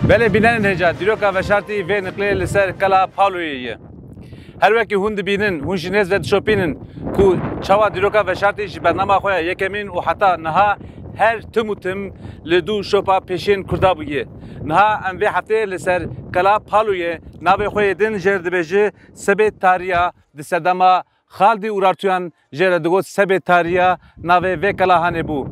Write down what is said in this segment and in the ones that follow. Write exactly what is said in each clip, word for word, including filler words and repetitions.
Belê bînerên hêja, dîroka veşartî vê niqlê li ser Qela Paloyê ye. Her wekî hûn dibînin, hûn ji nêz ve dişopînin ku çawa dîroka veşartî ji bernama xwe ya yekemîn û heta niha her tim û tim li dû şopa pêşên Kurda bûye. Niha em vê hefteyê li ser Qela Paloyê navê xwe yê din jê re dibêje Sebê Tariya, di serdema Xaldî Urartuyan jê re digot Sebê Tariya, navê vê qela hanê bû.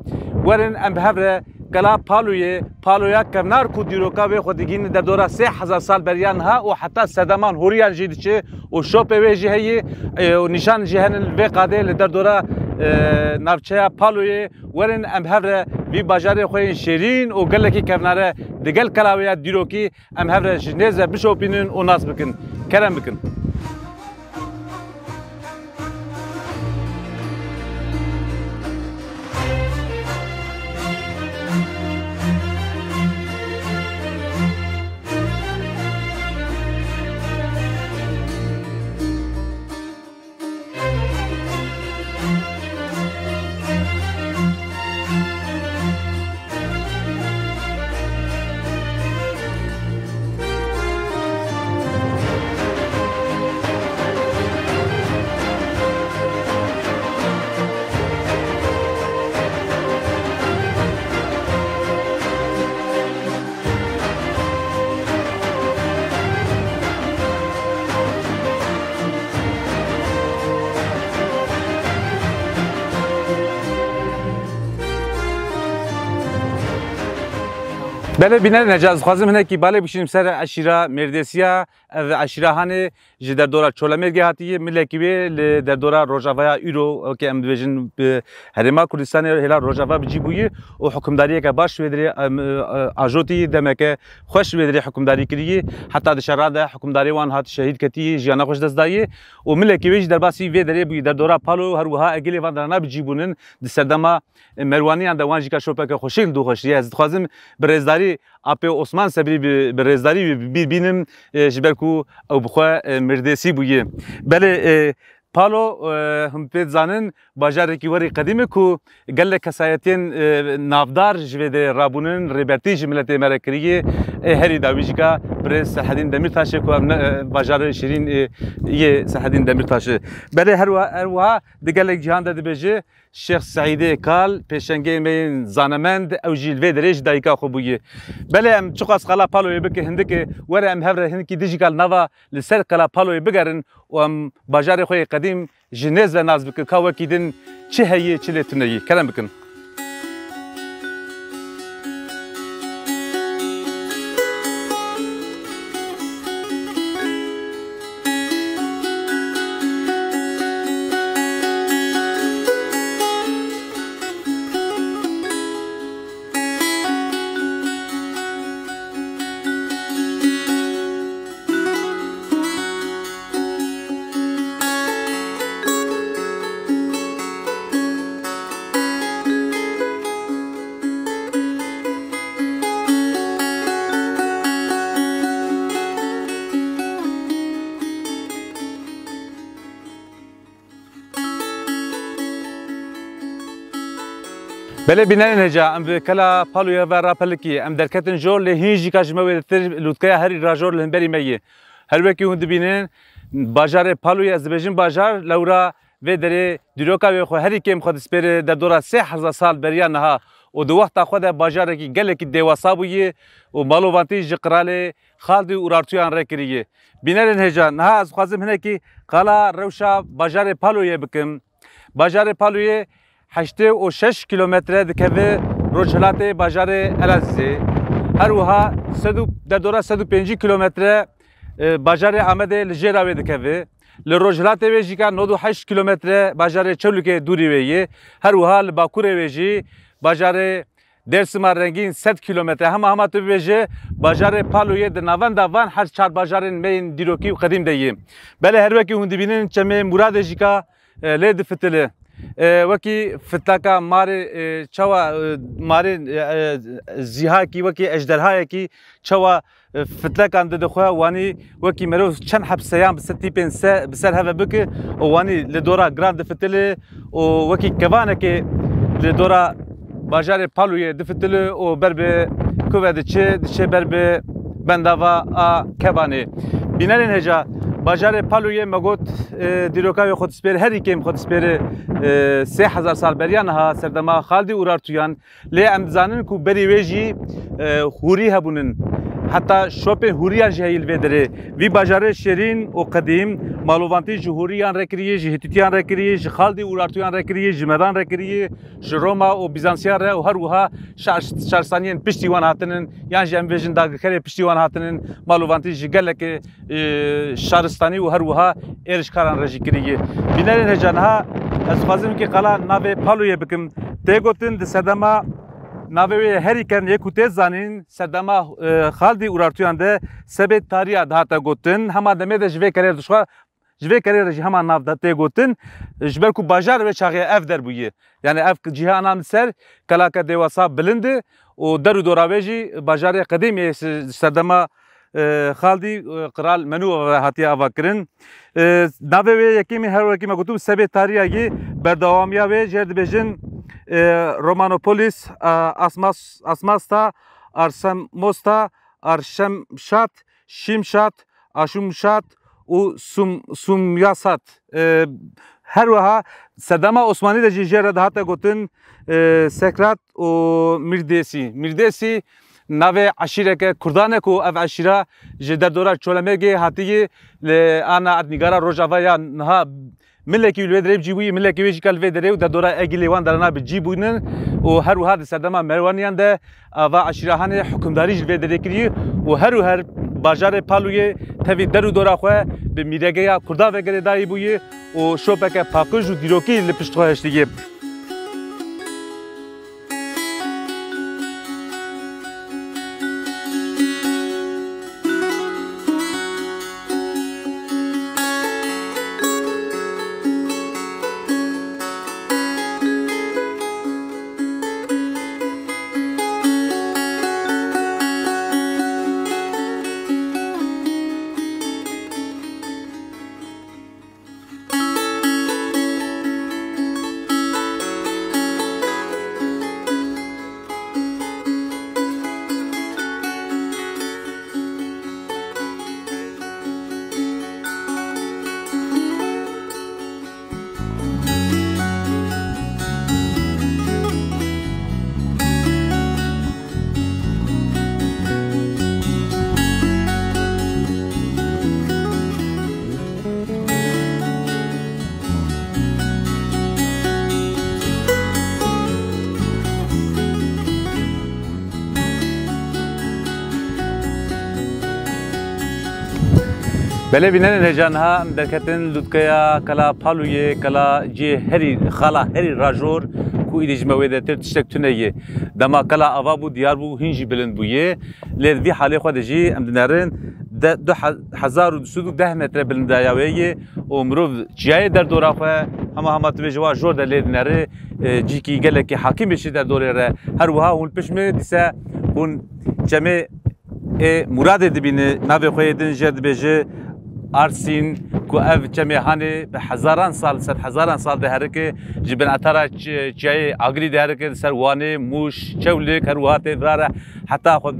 Werin em bi hev re Qela Paloyê, Paloya kevnar ku dîroka wê xwe digihîne derdora sê hezar sal beriya niha û heta serdeman horiyan jî diçe û şopê wê jî heye, e, û nîşan jî hene li vê qadê li derdora, e, navçeya Paloyê. Werin em bi hev re vî bajarê xwe yên şêrîn û gelekî kevnare digel qela wê ya dîrokî em hev re ji nêz ve bişopînin û nas bikin. Kerem bikin. Belê bînerên hêja, ez dixwazim hinekî balê bişînim ser eşîra Mêrdêsiya. Ev eşîra hanê ji derdora Çolemêrgê hatiye, milekî wê li derdora Rojavaya îro, wekî em dibêjin, bi Herêma Kurdistanê hêla Rojava bi cî bûye û hukimdariyeke baş wê derê, em, e, ajotî demeke xweş wê derê hukimdarî kiriye. Heta di şera de hukimdarê wan hat şehîd ketiye, jiyana xwe ji dest daye û milekî wê jî derbasî vê derê bûye. Derdora Palo her wiha egilê van derana bi cî bûnin di serdema, e, Merwaniyan de wan jî ka şopeke xweşik li dû xweşiye. Ez dixwazim bi rêzdarî Apê Osman Sebrî bi, bi rêzdarî wî bi bîr bînim, e, ji ber ku ew bi xwe, e, Mêrdêsî bûye. Belê, e, Palo, e, hûn pê dizanin, bajarekî werî qedîm e ku gelek kesayetiyên, e, navdar ji vê derê rabûnin, rêbertî ji miletê me re kiriye. E, herî dawî jî ka birêz Serhedîn Demîrtaş e ku em ne, e, bajarê şirîn, e, yê Serhedîn Demîrtaş e. Belê her wa-, her wiha di gelek cîhan de dibêje, Şêx Seîdê Kal, pêşengeyê me yên zanemend, ew jî li vê derê ji dayika xwe bûye. Belê em çiqas Qela Paloyê bike hindike, were em hev re hinkî dijîka li nava li ser Qela Paloyê bigerin û em bajarê xwe yê qedîm ji nêz ve nas bikin, ka wekî din çi heye, çi lê tune ye. Kerem bikin. Belê bînerên hêja, em bi Qela Paloyê ve rapelikî, em derketin jor, lê hîn jî ka ji me wêtir lûtkeya herî rajor li hemberî me ye. Her wekî hûn dibînin, bajarê Paloyê, ez dibêjim bajar, lewra vê derê dîroka wê xwe herî kêm xwe dispêre derdora sê hezar sal beriya niha û di wexta xwe de bajarekî gelekî dêwasa bûye û malovantî ji qiralê Xaldî Urartuyan re kiriye. Bînerên hêja, niha ez dixwazim hinekî qala rewşa bajarê Paloyê bikim. Bajarê Paloyê heştê û şeş kîlometre dikeve rojhilatê bajarê Elazizê. Her wiha sed û, derdora sed û pêncî kîlometre, e, bajarê Amedê li jêra wê dikeve. Li rojhilatê wê jî ka nod û heşt kîlometre bajarê Çewlikê dûrî wê yê. Her wiha li bakurê wê jî bajarê Dêrsima rengîn sed kîlometre. Hema hema tu bibêje, bajarê Paloyê di navenda van her çar bajarên me yên dîrokî û qedîm de yê. Belê her wekî hûn dibînin çemê Muradê jî ka, e, lê difitile. E, wekî fitlaka marê, e, çawa, e, marê, e, e, zîhakî wekî ejderhayekî çawa e, fitlekan dide xwe, wanî wekî merov çend heb seyan bi ser tîpên se, bi ser heve bike û wanî li dora giran difitile û wekî kevanekê li dora bajarê Paloyê difitile û ber bi ku ve diçe, diçe ber bi bendava a Kebanê. Bînerên hêja, bajarê Paloyê me got, e, dîroka wê xwe dispêre, herî kêm xwe dispêre, e, sê hezar sal beriya niha, serdema Xaldî Urartuyan. Lê em dizanin ku berî wê jî, e, hûrî hebûnin. Heta şopên hûriyan jî heyî li vê derê. Vî bajarê şêrîn û qedîm, malovantî ji hûriyan re kirî, ji hîtîtiyan re kirî, ji Xaldî Urartuyan re kirî, ji Medan re kirî, ji Roma û Bîzansiyan re û her wiha şar-, şaristaniyên piştî wan hatinin, yan jî em bêjin dagirkerê piştî wan hatinin, malovantî ji gelekê, e, şaristanî û her wiha êrişkaran re jî kirî ye. Bînerên hêja, niha ez dixwazim ki qala navê Paloyê bikim. Tê gotin di sedema navê wê herî kevn yê ku tê zanîn, sedema, e, Xaldî Urartuyan de sebê Tariya dihate gotin. Hema demê de ji vê kerê dişwa, ji vê kerê re jî hema nav de tê gotin. Ji ber ku bajar wê çaxê ev der bûye. Yani ev cihê anan ser kelake dêwasa bilind e û der û dora wê jî bajarê qedîm ê s-, serdema, e, Xaldî, e, Qral Menû ve hatiye avakirin. E, navê wê yekîmî her wekî me gotum sebê tariya yî berdewamiya wê jêr dibêjin, e, Romanopolis, e, Asmas-, Asmasta, Arsemosta, Arşemşat, Şimşat, Aşumşat û Sum-, Sumyasat. E, her wiha serdema Osmanî de jî jê re dihate gotin, e, Sekrat û Mirdêsî. Mirdêsî navê eşîreke Kurdan e ku ev eşîra ji derdora Çolemêrgê hatiye, li ana erdnîgara Rojava ya niha milekî li vê derê bi cî bûyî, milekî wê jî ka li vê derê û derdora Egîlê wan derana bi cî bûnin û her wiha di serdema Merwaniyan de ava eşîra Hanê hukimdarî ji vê derê kirî û her û her bajarê Palûyê tevî der û dora xwe bi mîregeya Kurdan ve girêdayî bûyî û şopeke paqij û dîrokî li pişt xwe hiştiye. Belê bînerên hêja, niha em derketin lûtkeya Kela Palûyê, kela cihê herî, xala herî rajor ku îdî ji me wê dertir tiştek tune ye. Dema kela ava bû, diyar bû, hîn jî bilind bûye. Lê di vî halê xwe de jî em dinerin de, du he-, hezar û du sed û deh metre bilindaya wê ye û mirov çiyayê derdora xwe hema hema tu bêjî wa jor de lê dinere, e, cîkî gelekî hakîm bê ji derdorê re. Her wiha hûn li pişt min dîse hûn çemê ê Muradê dibîne, navê xwe yê din jê dibêje Arsîn, ku ev çemê Hanê bi hezaran sal, sed hezaran sal diherike, ji bin etara çi-, çiyayê Agirî diherike, li ser Wanê, Mûş, Çewlik, her wiha tê vira re, heta xwe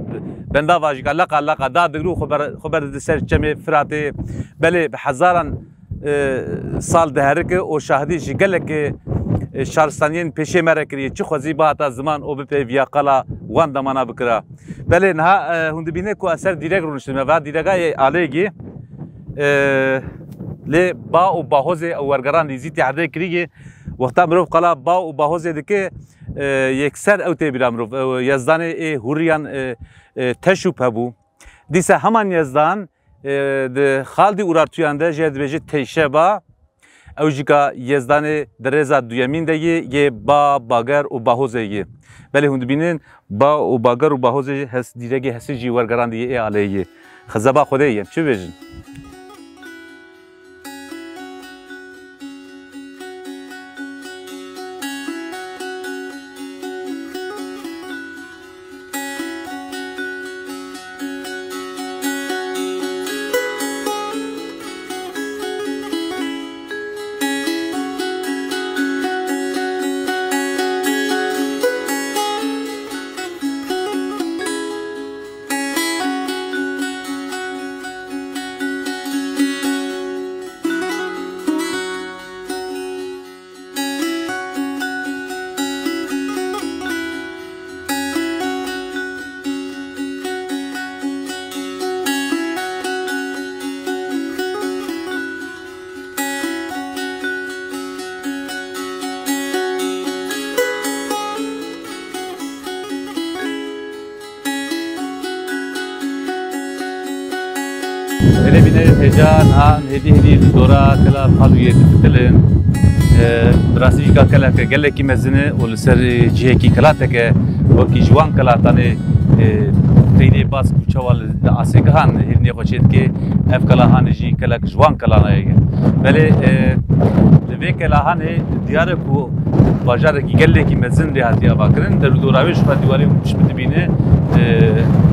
bendava jî ka leqa leqa dadigre û xwe ber, xwe berdide ser çemê Firatê. Belê bi hezaran e, sal diherike û şahidî ji gelekê, e, şaristaniyên pêşê me re kiriye. Çi xwezî bihata ziman û bipêviya qala wan demana bikira. Belê niha, e, hûn dibîne ku ez ser dîrek rûniştime. Va dîrega yê alêgî, e, lê ba û bahozê ew wergeran dî zî tê erdê kiriye. Wexta mirov qala ba û bahozê dike, e, yekser ew tê bîra mirov. Ew yezdanê ê hûriyan, e, e, Teşûp hebû. Dîsa heman yezdan, e, di Xaldî Urartuyan de jê dibêje Teyşeba, ew jî ka yezdanê di rêza duyemîn de yê, yê ba, bager û bahozê yê. Belê hûn dibînin, ba û bager û bahozê hes-, dîregê hesê jî wergerandiye ê aleyê yê. Xizeba Xwedê ye, çi bêjin? Bînerên hêja niha em hêdî hêdî li dora kela Palûyê difitilin. E, bi rastî jî ka keleke gelekî mezin e û li ser cihekî kelateke wekî ji wan kelatanê, e, qeydê bas ku çawa li, li asê gihan hêdînê xwe çêdike, ev kela hanê jî kelek ji wan kelana ye. Belê, e, li vê kela hanê diyar e ku bajarekî gelekî mezin lê hatiye avakirin. Der û dora wê ji xwe dîwarê û pişt dibîne, e,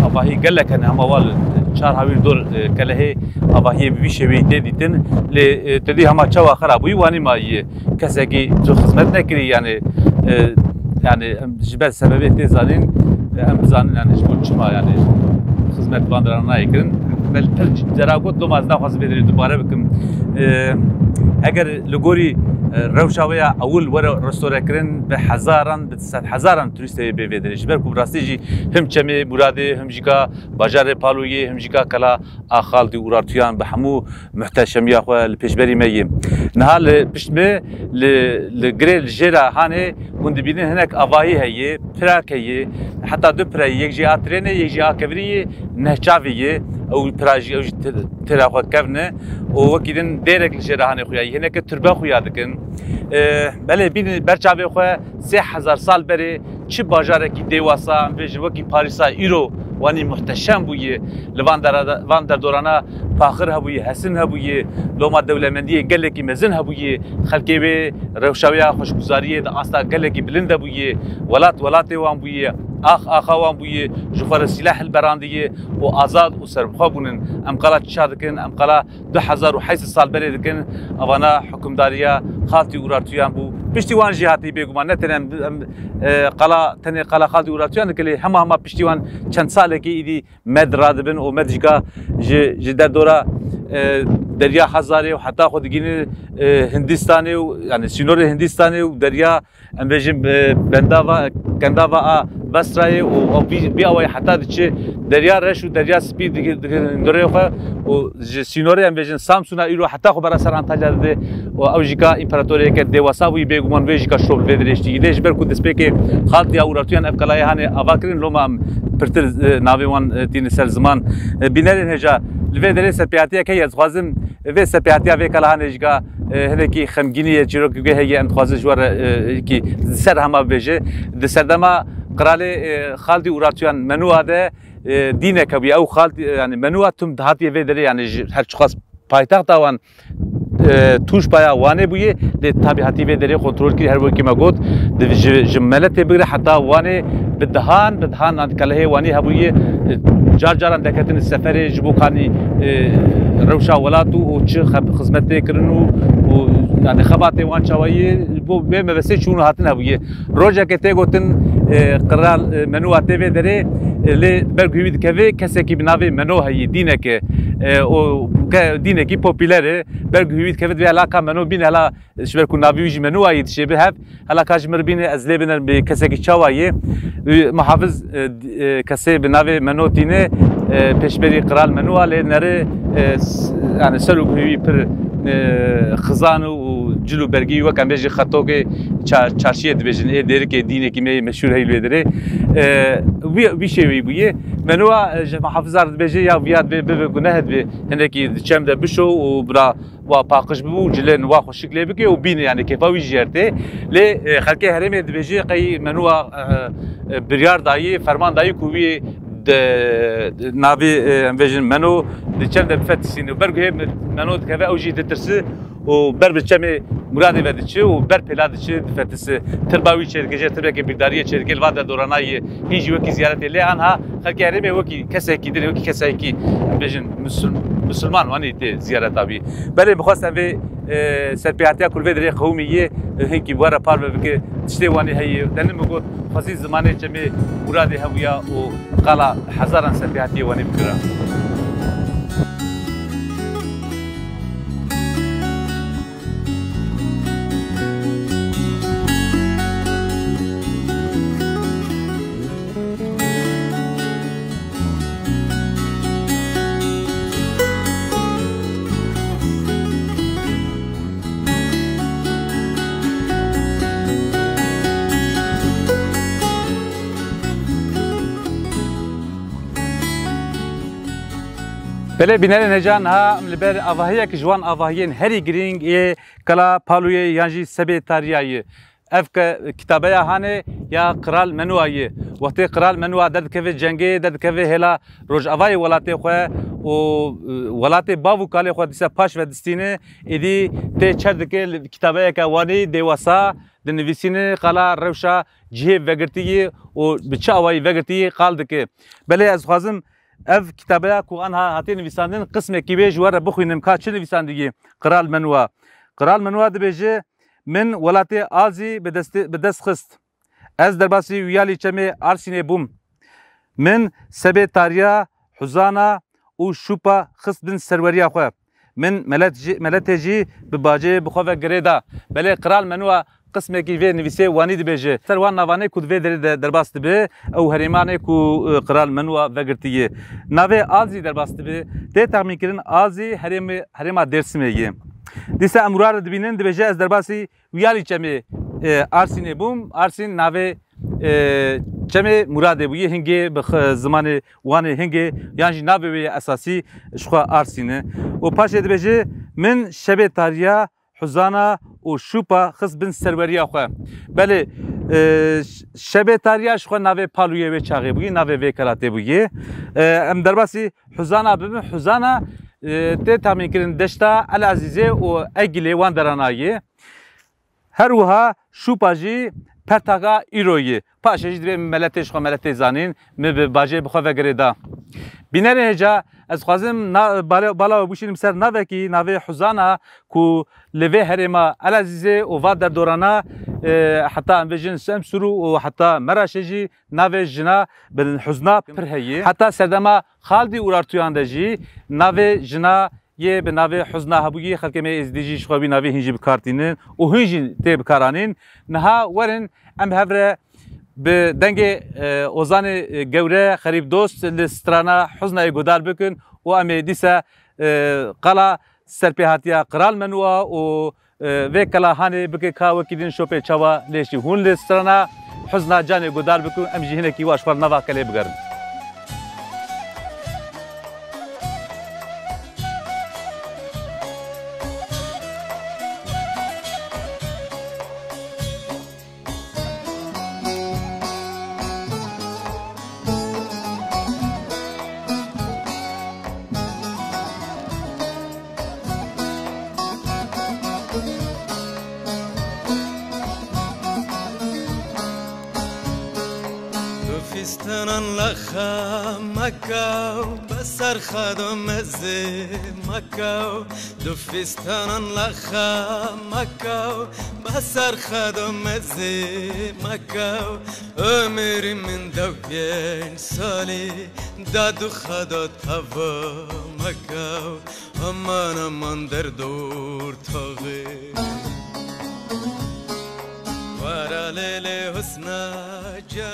avahî gelek hene, hema wa li çar hawîr dor, e, kelehê avahiyê bi vî şêweyî tê dîtin. Lê, e, te dî hema çawa xera bûyî, wanî mayî ye. Kesekî tu xizmet nekirî, yani, e, yani em ji ber sebebê tê zanîn, e, em bizanin, yani, ji bo çima, yani, xizmet van deran nayê kirin. Bel pir cara got, loma ez naxwazim vê derê dubare bikim. E, eger li gorî, e, rewşa wê ya ewil were restore kirin, bi hezaran, bi sed hezaran turîst ê bê vê derê. Ji ber ku bi rastî jî him çemê Muradê, him jî ka bajarê Palûyê, him jî ka kela a Xaldî Urartuyan bi hemû muhteşemiya xwe li pêşberî me yê. Niha li pişt me li, li girê li jêra hanê hûn dibînin hinek avahî heye, pirak heye, heta du pira ye, yek jî a trênê, yek jî a kevirî ye, neh çavê ye, ew pira jî, ew jî te-, têra xwe kevne û wekî din dêrek li jêra hanê xuya ye, hineke tirbe xuya dikin. E, belê bînin ber çavê xwe sê hezar sal berê çi bajarekî dêwasa, em bêjin wekî Parîsa îro wanî muhteşem bûye, li van dera-, van derdorana paxir hebûye, hesin hebûye, loma dewlemendiyê gelekî mezin hebûye, xelkê wê rewşa wê ya xweşguzariyê di asta gelekî bilind de bûye, welat welatê wan bûye, ax axa wan bûye, ji xwe re sîleh hilberandiye û azad û serbixwe bûnin. Em qala çi çar dikin, em qala du hezar û heyt sal berê dikin, evana hukimdariya Xaltî Urartuyan bû. Piştî wan jî hatî bêguman, ne tenê em, em, e, qala, tenê qala Xaltî Urartuyan dike, lê hema hema piştî wan çend salekî îdî med radibin û med jî ka ji, ji derdora, e, Derya Hazarê û heta xwe digihînin, e, Hindistanê û, yani sînorê Hindistanê û derya em bêjin, e, bendava, kendava a Basrayê û ew vî, vî awayî heta diçe Derya Reş û Derya Spî digi-, digihînin dorê xwe û ji sînorê em bêjin Samsûna îro heta xwe bera ser Antalya dide û ew jî ka împaratoriyeke dêwasa bûyî, bêguman wê jî ka şov li vê dirêjtî. Lê ji ber ku destpêkê Xaltiya Urartuyan ev kelayê hanê ava kirin, loma em pirtir, e, navê wan, e, tînin ser ziman. E, bînerên hêja, li vê derê serpêhatiyek heye, ez dixwazim vê serpêhatiya vê kela hanê jî ka, e, hinekî xemgînî ye, çîrokê wê heye, em dixwazin ji we re, e, yekî di ser hema bibêje. Di serdema qiralê, e, Xaldî Urartuyan Menûa de, e, dînek hebûye. Ew Xaldî, e, yani Menûa tim dihatiye vê derê, yani ji her çiqas paytexta wan, e, tûşbaya Wanê bûye, lê tabî hatî vê derê kontrol kir, her wekî me got, di, ji, ji Meletê bigire heta Wanê bi dihan, bi dihan an kelehê Wanî hebûye, e, car caran deketin seferê ji bo kanî, e, rewşa welat û, û çi xeb-, xizmetê kirin û, û, yani xebatê wan çawayî bo vê mebestê çûn û hatin hebûye. Rojekê tê gotin, e, qral, e, Menûa tê vê derê, e, lê ber guhê wî dikeve kesekî bi navê Meno heyî, dîneke, e, û ke-, dînekî popîler e, ber guhê wî dikeve divê hela ka Meno bîne, hela ji ber ku navê wî jî Menûa yî dişê bi hev, hela ka ji mir bîne ez lê biner bi kesekî çawa yê. Wî muhafiz, e, d-, e, kesê bi navê Meno tîne, e, pêşberî qral Menûa lê nere, e, s-, yani ser û guhê wî pir, e, xizan û cil û bergî wek em bêjin xetokê ça-, çarşiyê dibêjin, ê dêrikê dînekî me yê meşhûr heyî li wê derê. E, wî, wî şêweyî bûye. Menûa, e, ji muhafizar dibêje ya viya divê bibe guneh dibe, hinekî di çem de bişo û bira wa paqij bibû û cilên wa xweşik lê bike û bîne, yani kêfa wî jî yer tê. Lê, e, xelkê herêmê dibêje qey Menûa, e, e, biryar dayî, ferman dayî ku wî di, di navê, e, em bêjin Meno di çem de bifetisîne. Ber guhê Meno dikeve ew jî ditirsi û ber bi çemê Muradê ve diçe û ber pêla diçe difetisi. Tirba wî çêdike, jê tirbeke bîrdariyê çêdike, li va de doranayê hîn jî wekî ziyaretê. Lê anha xelkê herêmê wekî kesekî din, wekî kesekî, em bêjin, misil-, misilman wanî tê ziyareta wî. Belê, min xwest em vê, e, serpêhatiya ku li vê derê qewimî yê, e, hinkî bi we re parve bike. Tiştê wanî heye. Denin min got, xwezî zimanê çemê Muradê hebûya û qala hezaran serpêhatiyê wanî bikira. Belê bînerên hêja, niha em li ber avahiyek ji wan avahiyên herî girîng ê Qala Palûyê yan jî Sebê Tariya ye. Ev ke-, kitabeya hanê ya Qral Menûa ye. Wextê Qral Menûa derdikeve cengê, derdikeve hêla rojavayê welatê xwe û, e, welatê bav û kalê xwe dîsa paş ve distîne, êdî tê çer dike li kitabeyeke wanî dêwasa dinivîsîne, qala rewşa cihê vegirtiyê û bi çi awayî vegirtiyê qal dike. Belê ez dixwazim ev kitabeya ku anha hatiye nivîsandin, qismekî wê ji we re bixwînim ka çi nivîsandiye Qral Menûa. Qral Menûa dibêje, Min welatê Azî bi destê, bi dest xist. Ez derbasî wiyalî çemê Arsînê bûm. Min sebê tariya, huzana û şûpa xist bin serweriya xwe. Min melet jî, meletê jî bi bacê bi xwe ve girê da. Belê Qral Menûa qismekî vê nivîsê wanî dibêje. Ser wan navanê ku di vê derê de derbas dibe, ew herêmanê ku, e, Qral Menûa vegirtiye. Navê Azî derbas dibe. Tê texmînkirin Azî herêmê, herêma Dêrsimê ye. Dîsa em wira re dibînin, dibêje, Ez derbasî wiyalî çemê, e, Arsînê bûm. Arsîn navê, e, çemê Muradê bûye. Hingê bi x-, zimanê Wanê Hingê, yan jî navê wê yê esasî ji xwe Arsîn e. Û paşê dibêje, Min şebê tariya, huzana û şûpa xist bin serweriya xwe. Belê, e, ş-, şebê tariya ji xwe navê Palûyê wê çaxê bûye, navê vê kelatê bûye. E, em derbasî huzana bibin. Huzana, e, tê tamînkirin deşta El Ezîzê û Egilê, wan derana ye. Her wiha şûpa jî pertaka îro ye. Paşê jî divê min meletê ji xwe meletê zanîn, min bi bacê bi xwe ve girê da. Bînerê hêja, ez dixwazim na-, bala, bala we bişînim ser navekî, navê Huzana ku li vê herêma El Ezîzê û va derdorana, e, heta em vê jin Semsûrû û heta Meraşê jî navê jina bi Huzna pir heye. Heta serdema Xaldî Urartuyan de jî navê jina yê bi navê Huzna hebûyî, xelkê me Êzidî jî ji xwe wî navê hîn jî bi kar tînin û hîn jî tê bikaranîn. Niha werin em hev re bi dengê, e, ozanê, e, gewre Xerîb Dost li strana Huznayê guhdar bikin û em ê dîsa, e, qala serpêhatiya Qral Menûa û, e, vê kela hanê bike ka wekî din şopê çawa lêşî. Hûn li strana Huzna canê guhdar bikin, em jî hinekî wa ji xwe nava kelê bigerin. Du fîstenan lexa mekaw, beser xedo mezê mekaw. Du fîstenan lexa mekaw, beser xedo mezê mekaw. Ömrî min dew pênc salî, da du xedo tava mekaw. Aman aman derdor taxê. Wara lêlê husna.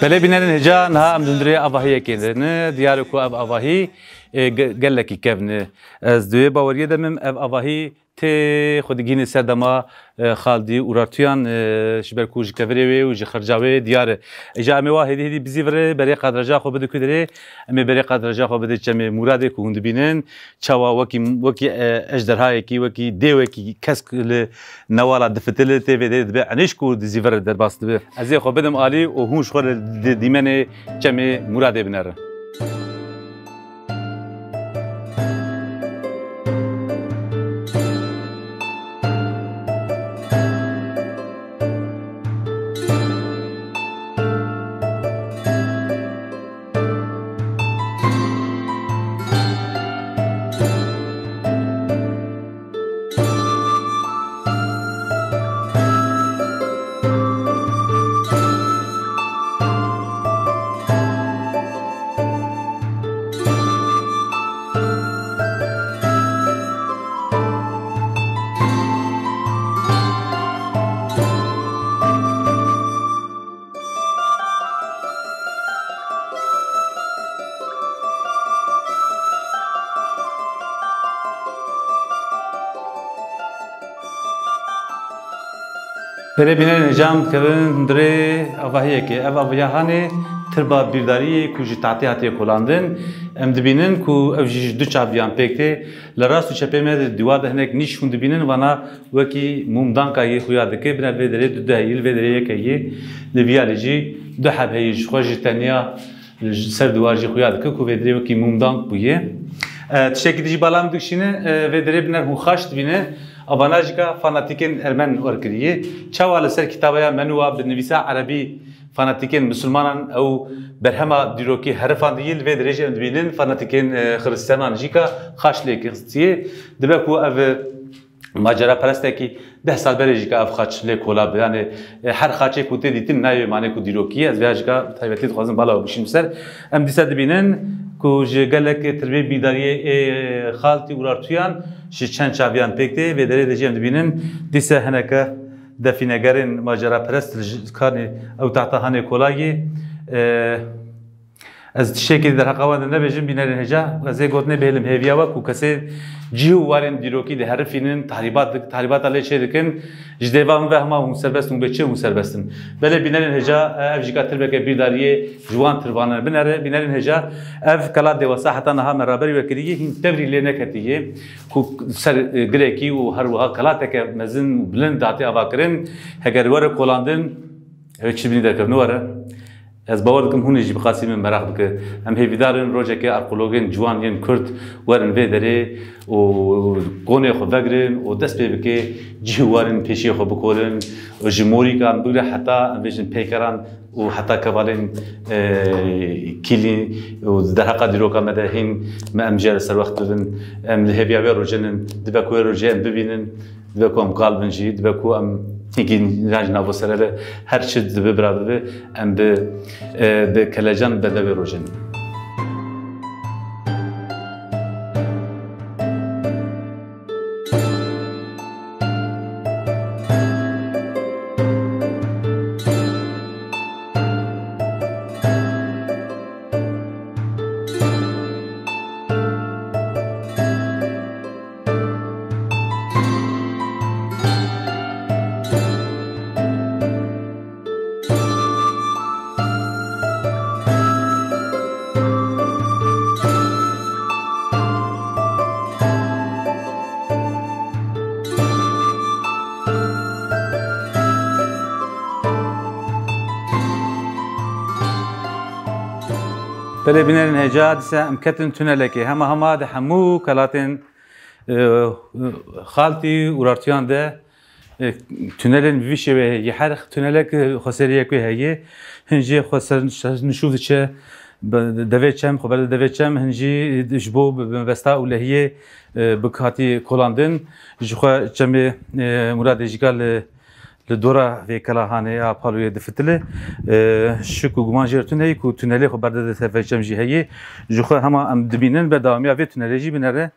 Belê bînerên hêja, niha em di hundirê avahiyekê de ne. Diyar e ku ev avahî, e, ge-, gelekî kevn e. Ez di wê baweriyê de me, ev avahî tê xwe digihîne ser dema, e, Xaldî Urartuyan, e, ji ber ku ji kevirê wê û ji xerca wê diyar e. Îja em ê wa hêdî hêdî bizîvirê, berê qadraja xwe bide ku derê, em ê berê qadraja xwe bide çemê Muradê ku hûn dibînin. Çawa wekî, wekî, e, ejderhayekî, wekî dêwekî kesk li newala difitile tê vê derê dibe enişk û dizîvir derbas dibe. Ez ê xwe bidim alî û hûn ji xwe li di-, dîmenê çemê Muradê binerin. Belê bînerên hêja, em dikevin hundirê avahiyekê. Ev avahiya hanê tirba bîrdariyê ku ji tahtê hatiye kolandin. Em dibînin ku ev jî ji du çaviyan pêk tê. Li rast û çepê me di dîwar de hinek nîş hûn dibînin, vana wekî mûmdanka yê xuya dike. Bine vê derê du, du heyî, li vê derê yek heyî. Li vîya lê jî du heb heyî, ji xwe ji tenya li ser dîwar jî xuya dike ku vê derê wekî mûmdank bûye. E, tiştekî dijî bala min dikişîne, e, vê derê biner hûn xaç dibîne. Avana jî ka fanatîkên ermen wer kiriye. Çawa li ser kitaba ya Menûwa bi nivîsa erebî fanatîkên misilmanan ew berhema dîrokî herifandiyê, li vê derê jî em dibînin fanatîkên, e, xiristiyanan jî ka xaç lê xistiye. Dibe ku ev, e, maceraperestekî deh sal berê jî ka ev xaç lê kola bi. Yanî, e, her xaçê ku tê dîtin nayê manê ku dîrokî ye. Ez vêya jî ka taybetî dixwazim bala we bişînim ser. Em dîsa dibînin ku ji gelek tirbê bîdariyê ê xaltî Urartuyan ji çend çaviyan pêk tê. Vê derê de jî em dibînin dîsa hineke defînegerên maceraperest ji kanê ew tahta hanê kolayê. E, Ez tiştekî di derheqa wan de nebêjim, bînerên hêja, ez ê gotinê bihêlim hêviya we ku kesê cih û warên dîrokî diherifînin, tahrîbat dik-, tahrîbata lê çê dikin, ji dêva min ve hema hûn serbest in, hûn bê çi hûn serbest in. Belê bînerên hêja, ev jî ka tirbeke bîrdariyê ji wan tirvanan. Binere, bînerên hêja, ev kelat dêwasa heta niha me raberî we kiriye, hîn tevrî lê neketiye ku ser, e, girekî û her wiha kelateke mezin û bilind dihate avakirin, heger were kolandin, ew çi bînî derkevin were. Ez bawer dikim hûn ê jî bi qasî min meraq bike. Em hêvîdar in rojekê arkeologên ciwan yên Kurd werin vê derê û konê xwe vegirin û dest pê bike cih û warên pêşiyê xwe bikorin û ji morîkan bigre heta em bêjin peykeran û heta kevalên, e, kîlî û di derheqa dîroka me de hîn me em jê re serwext bibin. Em li hêviya wê rojê nin, dibe ku wê rojê em bibînin. Dibe ku em kal bin jî, dibe ku em hingî ran ji navo sere be, her çi dibe bira bibe, em bi, e, bi kelecan berde vê rojê ne. Belê bînerên hêja, dîsa em ketin tunelekê. Hema hema di hemû kelatên, e, xaltî Urartuyan de, e, tunelên bi vî şêwê heye. Her tunelek, e, xweseriyek wê heye. Hin jî xweser nişûv diçe, be-, devê çem, xwe berde devê çem, hin jî ji bo bi, bi mebesta ewlehiyê, e, bi hatî kolandin. Ji xwe çemê, e, Muradê jî ka li, li dora vê kela hanê ya Paloyê difitile. E, şik û guman jê re tune ye ku tunelê xwe berde devê çem jî heye. Ji xwe hema em dibînin berdewamiya vê tunelê jî binere.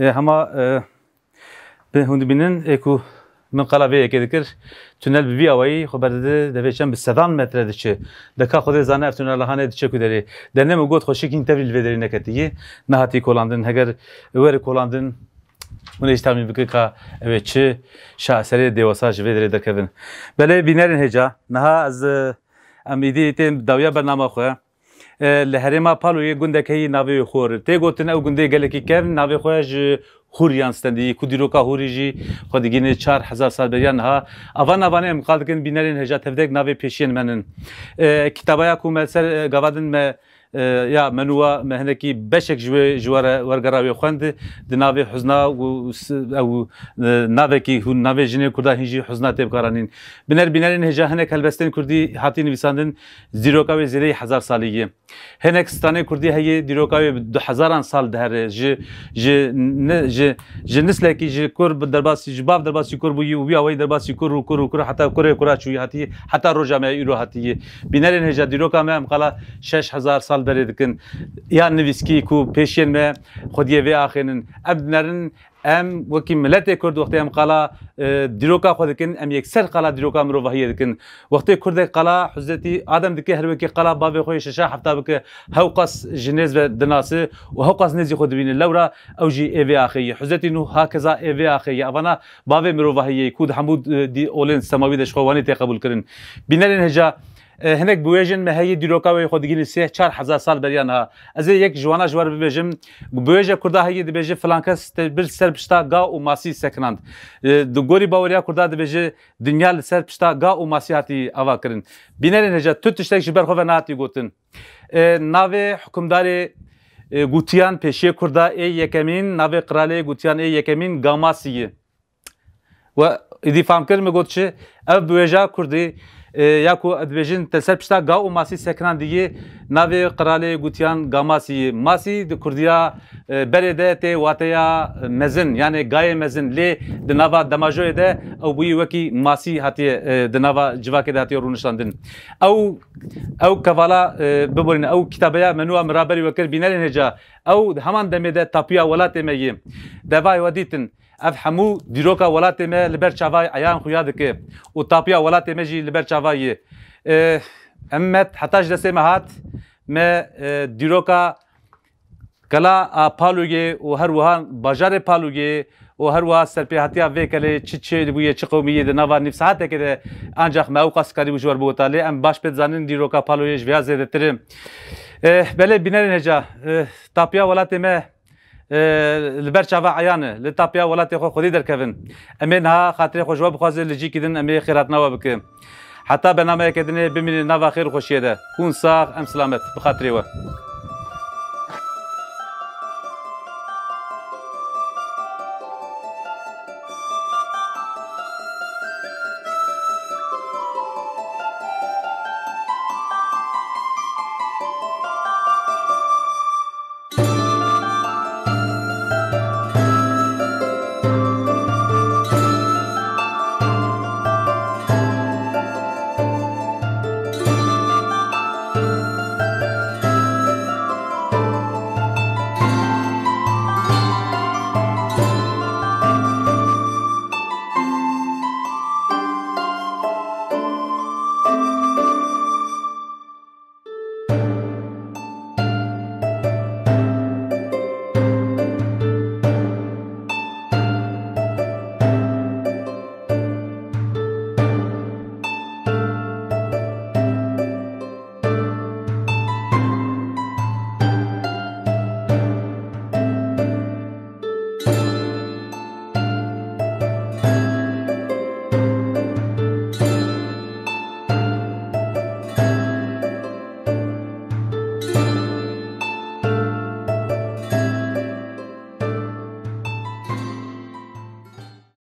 E, hema, e, Bi hûn dibînin, ê ku min qala vê yekê dikir, tunel bi vî awayî xwe berdide devê çem bi sedan metre diçe. De ka Xwedê zane ev tunela hanê diçe ku derê. De ne min got xweşik hîn tevlî li vê derê neketiye, nehatî kolandin. Heger were kolandin, hûn ê jî tahmîn bikin ka ew ê çi şaheserê dêwasa ji vê derê derkevin. Belê bînerên hêja, niha ez, e, em îdî tên dawiya bernama xwe. E, li herêma Paloyê gundek heyî navê wê Xor. Tê gotin ew gundê gelekî kevn, navê xwe ji Hûriyan stendî, ku dîroka Hûrî jî xwe digihîne çar hezar sal beriya niha. Ava navanê em qal dikin bînerên hêja tevdek navê pêşiyên me nin. E, kitaba ya ku me ser, e, gava din me, e, ya Menûwa me hinekî beşek ji wê, ji we re wergera wê xwend, di navê huzna û s-, ew, e, navekî hûn, navê jinê Kurda hîn jî huzna tê bikaranîn. Biner bînerên hêja hinek helbestên Kurdî hatî nivîsandin, dîroka wê zêdeyî hezar salî ye. Hinek stranên kurdî heye, dîroka wê bi du hezaran sal dihere. Ji, ji, ne, ji, ji nislekî, ji kur bi derbasî, ji bav derbasî kur bûyî û wî awayî derbasî kur û kur û kur heta kurê kura çûyî hatî, heta roja me ya îro hatî ye. Bînerên hêja dîroka me em qala şeş hezar sal berê dikin. Ya nivîskî ku pêşiyên me xwediyê vê axênin. Em dinerin, em wekî miletê Kurd wextê em qala, e, dîroka xwe dikin, em yekser qala dîroka mirovahiyê dikin. Wextê Kurdek qala Huzretî Adem dike, her wekî qala bavê xwe yê şeşa hefta bike, hewqas ji nêz ve dinase û hewqas nêzî xwe dibîne. Lewra ew jî ê vê axê ye. Huzretî Nûh hakeza ê vê axê ye. Evana bavê mirovahiyê ku di hemû, e, dî-, olên semawî de ji xwe wanî tê qebûl kirin. Bînerên hêja, e, hinek biwêjin me heye dîroka wê xwe digihîne sê çar hezar sal beriya niha. Ez ê yek ji wana ji we re bibêjim. Biwêje Kurda heye dibêje filan kes te bir ser pişta ga û masî sekinand. E, di gorî baweriya Kurda dibêje dinya li ser pişta ga û masî hatî ava kirin. Bînerên hêja tu tiştek ji ber xwe ve nehatî gotin. E, navê hukimdarê, e, gotiyan pêşiyê Kurda ê yekemîn, navê qiralê gotiyan ê yekemîn Gamasî ye. We îdî fam kir, min got çi? Ev biwêja Kurdî, e, ya ku dibêjin te ser pişta ga û masî sekinandî ye, navê qiralê gotiyan Gamasî ye. Masî di Kurdiya, e, berê de tê wateya mezin, yani gayê mezin, lê di nava demajoyê de ew bûyî wekî masî hatiye, e, di nava civakê de hatiye rûniştandin. Ew, ew kevala, e, biborîne, ew kitabeya me nû a min raberî we kir, bînerên hêja, ew di heman demê de tapiya welatê me ye. Devayê we dîtin, ev hemû dîroka welatê me li ber çavayê eyan xuya dike û tapiya welatê me jî li ber çavayê ye. E, em met heta ji destê me hat, me, e, dîroka Kela a Palûgê û her wiha bajarê Palûgê û her wiha serpêhatiya vê kelê çi çêbûye, çi qewimî ye di nava nîv saetekê de, ancax me ew qas karîbû ji we re bigota. Lê em baş pê dizanin dîroka Palûyê ji vêya zêdetir e. Eh, belê bînerên hêja, eh, tapiya welatê me, eh, li ber çava eyan e. Li tapiya welatê xwe xwedî derkevin. Em ê niha xatirê xwe ji we bixwazin, li cîkî din em ê xêrhatina we bikin. Heta bernameyeke dinê bimînin nava xêr û xweşiyê de. Hûn sax, em silamet. Bi xatirê we.